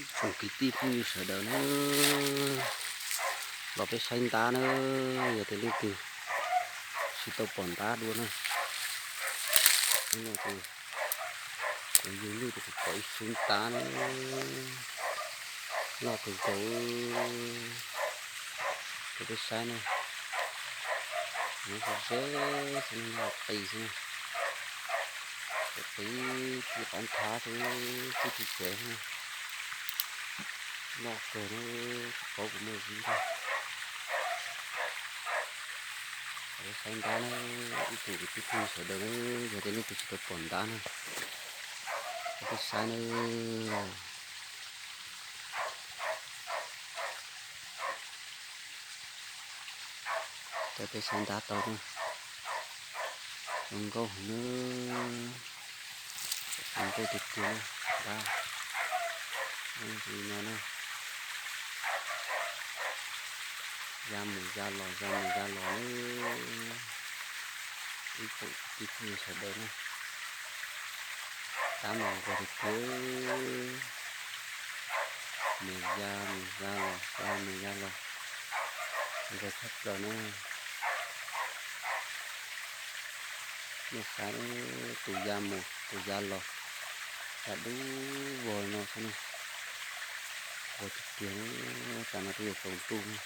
Ib tsoom kwv tij phooj ywg sawv daws na, los peb saib ntab na, yog tias leej twg tsis tau pom ntab dua na, hnub no ces kuv yug lwj ces kuv pom ib xub ntab na, loj kawg nkaus. Ces peb saib na, nyob ze ze xwb, nyob qis xwb, qis qis qab nthab xwb, tib tug tsev xwb, loj kawg na, tsis paub puas muaj zib thiab. Peb saib ntab na, ib tsoom kwv tij phooj ywg sawv daws na, yog tias leej twg tsis tau pom ntab na, peb saib na. Cov peb saib ntab tau na, zoo nkauj heev na, zoo nkauj tiag tiag na, ntab zoo li no na, ya mus ya los ya mus ya los na, ib tsoom kwv tij phooj ywg sawv daws na, ntab mas nquag tiag tiag, mus ya mus ya los ya mus ya los, nquag tshaj plaws na. Nej saib, tus ya mus tus ya los, ya dub vog no xwb na, nquag tiag tiag, tam no twb yuav tsaus ntuj na.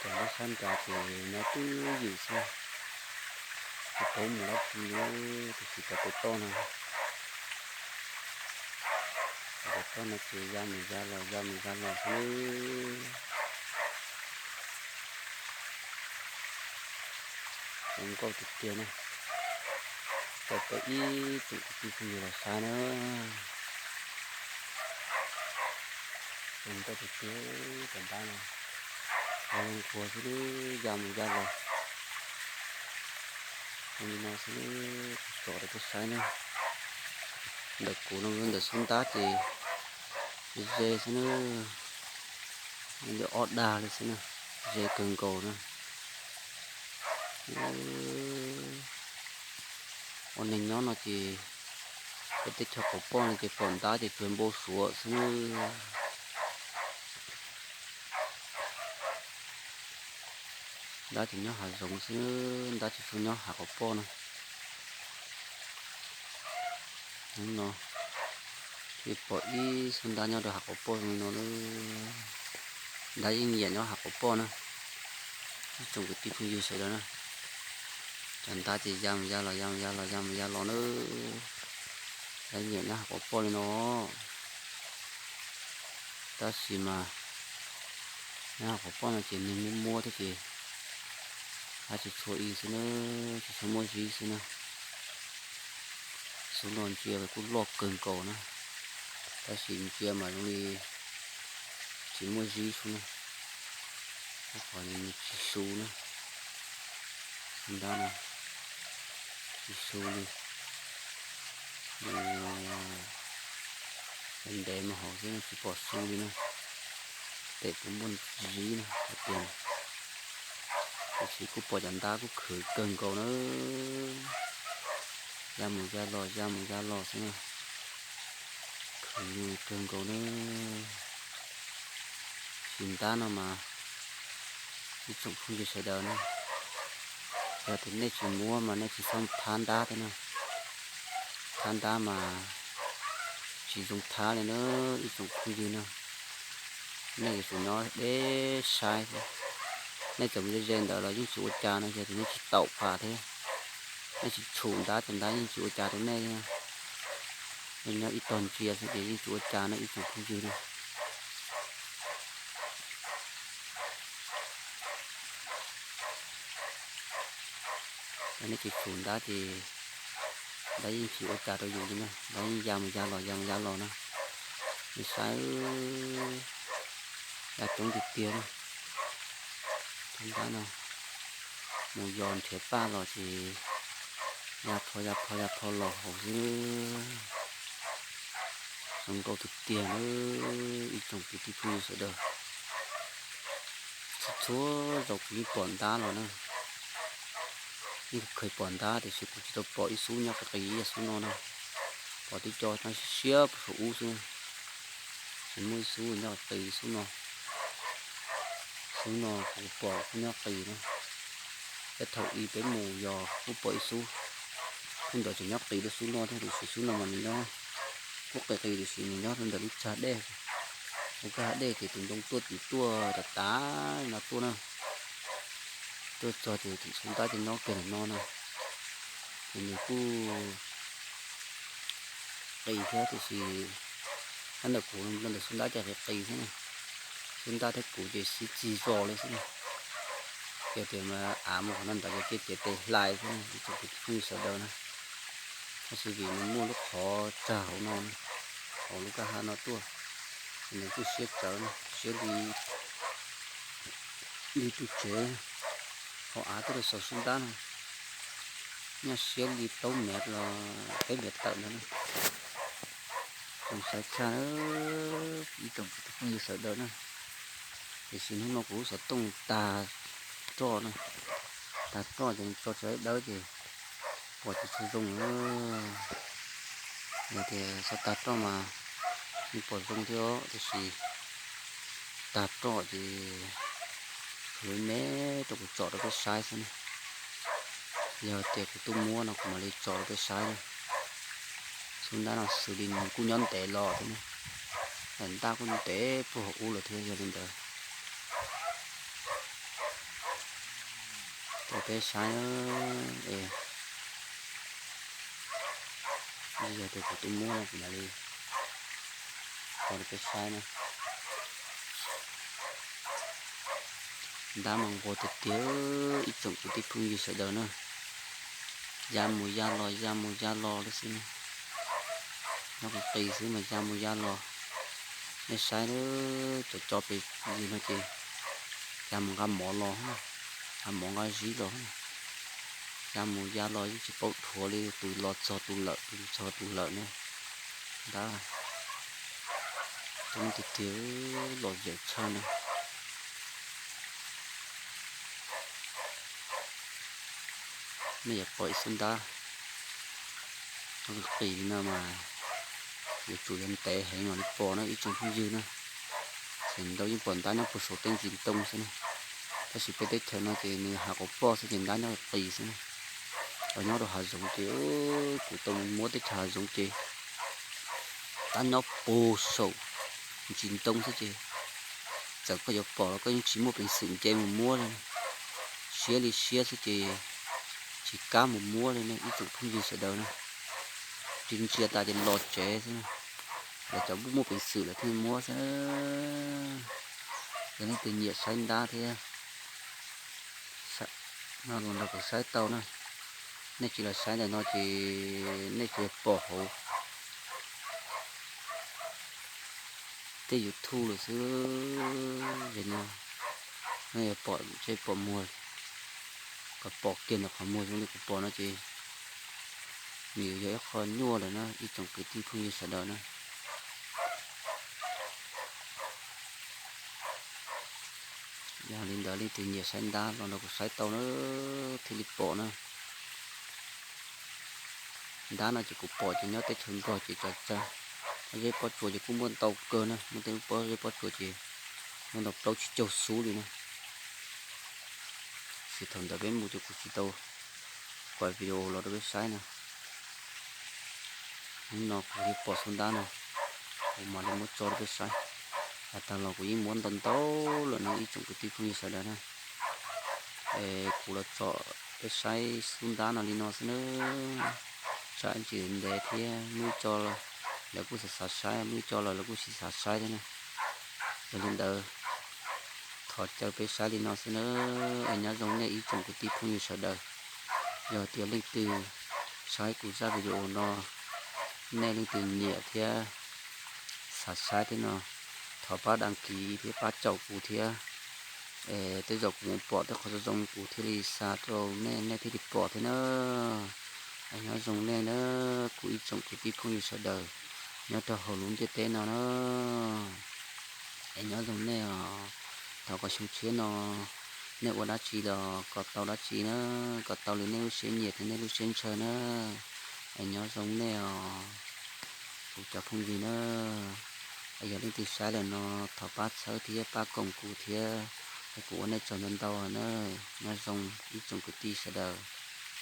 Cov nyob sab nrad ces nyob twj ywm xwb, tsis paub mus dab tsi li, tiam sis cov pem toj no, cov pem toj no ces ya mus ya los ya mus ya los xwb. Zoo nkauj tiag tiag na, tau peb ib tsoom kwv tij phooj ywg los saib na. Zoo nkauj tiag tiag, cov ntab no, nquag xwb, ya mus ya los zoo li no xwb, tsom rau peb saib na. Ntawm kuv no ntawm xub ntab ces ze xwb na, li ob dag li xwb na, ze kawg nkaus na. Ua neeg nyob no ces peb teb chaws qaum poj no ces pom ntab ces tsuas npau suav xwb na. Ntab ces nyob hav zoov xwb, ntab tsis tshua nyob hav qaum poj na. Hnub no pom ib xub ntab nyob rau hav qaum poj zoo li no. Ntab yeej nyiam nyob hav qaum poj na, ib tsoom kwv tij phooj ywg sawv daws na. Cov ntab ces ya mus ya los ya mus ya los ya mus ya los na, ntab nyiam nyob hav qaum poj li no. Tab sis mas nyob hav qaum poj no ces neeg muaj muaj thiab ces ntab tsis tshua i xwb na, tsis tshua muaj zib xwb na. Xub no ntsia kuj loj kawg nkaus na, tab sis ntsia mas zoo li tsis muaj zib xwb na. Qhov tsis su na, xub ntab no tsis su li. Ntev mus hauv xwb tsis pom su li na, tes puas muaj zib na hais tias. Tiam sis kuj pom cov ntab kuj khwv kawg nkaus na, ya mus ya los ya mus ya los xwb na, khwv kawg nkaus na. Sim ntab no mas ib tsoom phooj ywg sawv daws na, yog tias nej tsis muab mas nej tsis txhob thab ntab thiab na. Thab ntab mas tsis zoo thab li na ib tsoom phooj ywg na. Nej yuav tsum nyob deb saib thiab, nej txawm mus ze ze ntawd los yeej tsis ua cas no, yog tias nej tsis taum pas thiab, nej tsis tshum ntab ces ntab yeej tsis ua cas rau nej thiab. Nej nyob ib tog ntsia xwb ces yeej tsis ua cas no ib tsoom phooj ywg na. Nej tsis tshum ntab ces ntab yeej tsis ua cas rau yus li na, ntab yeej ya mus ya los ya mus ya los na. Nej saib, ya coob tiag tiag na. Ntab no mus yos nrhiav paj los ces ya plho ya plho ya plho los hauv xwb. Zoo nkauj tiag tiag na ib tsoom kwv tij phooj ywg sawv daws. Txhua zaus kuv yeej pom ntab los na, Yeej kheev pom ntab tiam sis kuv tsis tau pom ib xub nyob qis qis ib yam xub no na. Pom tib co nyob siab siab puag saum ub xwb, tsis muaj ib xub nyob qis xub no. Xub no kuv pom kuj nyob qis na. Peb thaum ub peb mus yog kuj pom ib xub, kuj ntawd tseem nyob qis rau xub no thiab tiam sis xub no mas nws nyob kuj qis qis tiam sis nws nyob rau ntawm lub tsag dej. Lub tsag dej ces tus ntoo tuaj tim tuaj tas tas no tuaj na. Tuaj txog ces tim xub ntab ces nyob kiag ntawm no na. Ces nws kuj qis thiab tiam sis nyob ntawm kuv los ntawm xub ntab ces qis qis thiab na. Xub ntab thiab kuv ces sib txig zog li xwb na. Ces tias mas av mus qhov no ntawd ces kev cev tes hlais xwb na ib tsoom kwv tij phooj ywg sawv daws na. Tab sis vim nws muaj lub qhov tsag hauv no, hauv lub kwj ha no tuaj, ces nws kuj siab tsawv na, siab li, li tus tsev hauv av tuaj rau saum xub ntab no, nyaj siab li plaub mev los peb mev tawm ntawd na. Tsoom saib tshaj ib tsoom kwv tij phooj ywg sawv daws na. Tiam sis hnub no kuv lub xov tooj tag roj na, tag roj ces tso tsis dawb ces pom tsis tshua zoo. Yog tias txhob tag roj mas yeej pom zoo thiab tiam sis tag roj ces yuav me rau kuv tsom rau peb saib xwb na. Yog tias kuv tuaj muab no kuv mam li tso rau peb saib na. Xub ntab no xws li nws kuj nyob ntev los thiab na, ntaj kuj ntev puag hauv ub lawm thiab yog li ntawd rau peb saib na. Yog tias kuv tuaj muab no kuv mam li tso rau peb saib na. Ntab mas nquag tiag tiag ib tsoom kwv tij phooj ywg sawv daws na. Ya mus ya los ya mus ya los li xwb. Nyob qis qis xwb mas ya mus ya los. Nej saib cov cov pem ntsis no ces ya mus nqa mov los, nqa mov nqa zib los. Ya mus ya los yeej tsis paub dhuav li, tus los txog tus lawm, tus txog tus lawm na. Ntab, tus no tiag tiag los yawm tshaj na. Nej yuav pom ib xub ntab qis li no mas yuav tsum yog ntev heev mam li pom na ib tsoom phooj ywg na. Txheem ntau yeej pom ntab nyob puag saum tej ntsis ntoo xwb na. Tab sis peb teb chaws no ces nws hav quav poj xwb ces ntab nyob qis xwb na. Los nyob rau hav zoov ces kuv tau mus muab teb chaws hav zoov ces ntab nyob puag saum ntsis ntoo xwb ces txawm koj yuav pom los koj yeej tsis muaj peev xwm nce mus muab li. Siab li siab xwb ces tsis kam mus muab li ne ib tsoom phooj ywg sawv daws na. Ris ntsia tas ces los tsev xwb na. Lawv cov muaj peev xwm lawv thiaj muab xwb. Yog leej twg nyiam saib ntab thiab no los nrog kuv saib tau na. Nej tsis los saib ntawm no ces nej tsis pom hauv tej YouTube lawm xwb. Ces no nej yuav pom ntsej pom muag, kom pom kiag ntawm qhov muag zoo li kuv pom no ces nws yuav yog ib qho nyuaj lawm na ib tsoom kwv tij phooj ywg sawv daws na. Yog li ntawd leej twg nyiam saib ntab los nrog kuv saib tau na, thiaj li pom na. Ntab no ces kuv pom ces nyob teb chaws Nplog ces tsov tsag. Pob zeb pob tsuas ces kuj muaj ntau kawg na, muaj tej lub pob zeb pob tsuas ces muaj ntau plaub tsib caug xub li na. Tab sis thaum ntawd peb mus ces kuv tsis tau kuaj video los rau peb saib na. Hnub no kuv li pom xub ntab no, kuv mam li muab tso rau peb saib. Has tas los kuv yeej muab ntau ntau lawm no ib tsoom kwv tij phooj ywg sawv daws na. Es kuv los tso peb saib xub ntab no li no xwb na. Tsam ntsis ntev thiab muaj ib co lawv kuj xav xav saib, muaj ib co los lawv kuj tsis xav saib thiab na. Yog li ntawd thov caw peb saib li no xwb na. Es nyob zoo nej ib tsoom kwv tij phooj ywg sawv daws. Yog tias leej twg saib kuv zaj video no, nej leej twg nyiam thiab xav saib thiab no, thov pab đăng ký thiab pab caum kuv thiab. Es tej zaum kuv mus pom tej qhov zoo zoo kuv thiaj li xa rau nej, nej thiaj li pom thiab na. Es nyob zoo nej na, kuv ib tsoom kwv tij phooj ywg sawv daws nyob rau hauv lub ntiaj teb no na. Es nyob zoo nej os, thov kom xyoo tshiab no Nej ua dab tsi los kom tau dab tsi na, kom tau li nej lub siab nyiam thiab nej lub siab ntshaw na. Es nyob zoo nej os, kuv cov phooj ywg na. Es yog leej twg saib lawm no, thov pab txhawb thiab pab koom kuv thiab, es kuv ua nej tsaug ntau ntau na. Nyob zoo ib tsoom kwv tij sawv daws.